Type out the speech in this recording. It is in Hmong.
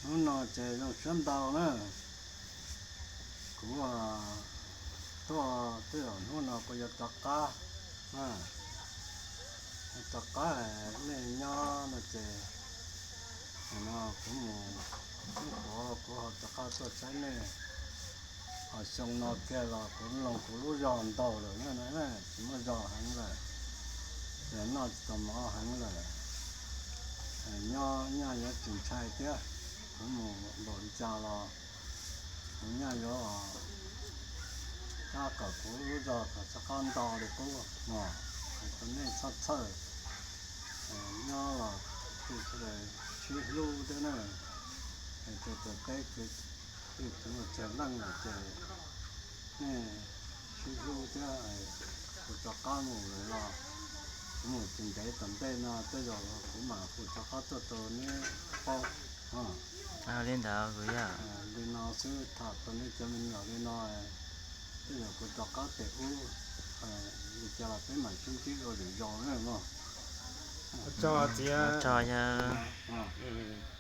Hnub no ces zoo siab ntau na, kuv tuaj tej zaum hnub no kuv yuav rov qab, rov qab nej nyob no ces no kuv mus hnub qhuav kuv ho rov qab tuaj saib nej. Ho xyoo no kiag los kuv mloog kuv lub zog ntau lawm na, tsis muaj zog heev lawm, noj tsis tau mov heev lawm, nyob nyaj yuav tsis ntshai thiab. Kuv mus npaum li cas los kuv nyaj yuav qab kom kuv lub zog kom rov qab nto li qub no. Hais rau nej txhob txhawj, nyob los sib hlub thiab na, hais rau txawv teb kwv tij txhua leej lawm ces nej sib hlub thiab. Kuv rov qab mus lawm los kuv mus tsis ntev tom ntej no tej zaum kuv mam hu rov qab tuaj rau neb paub. Li ntawd kuv yog li no xwb, tham rau nej cov me nyuam li no, tej zaum kuv rov qab pem ub, li cas los peb mam sib ntsib dua lwm zaus na mog. Tso txiv, tso yawg.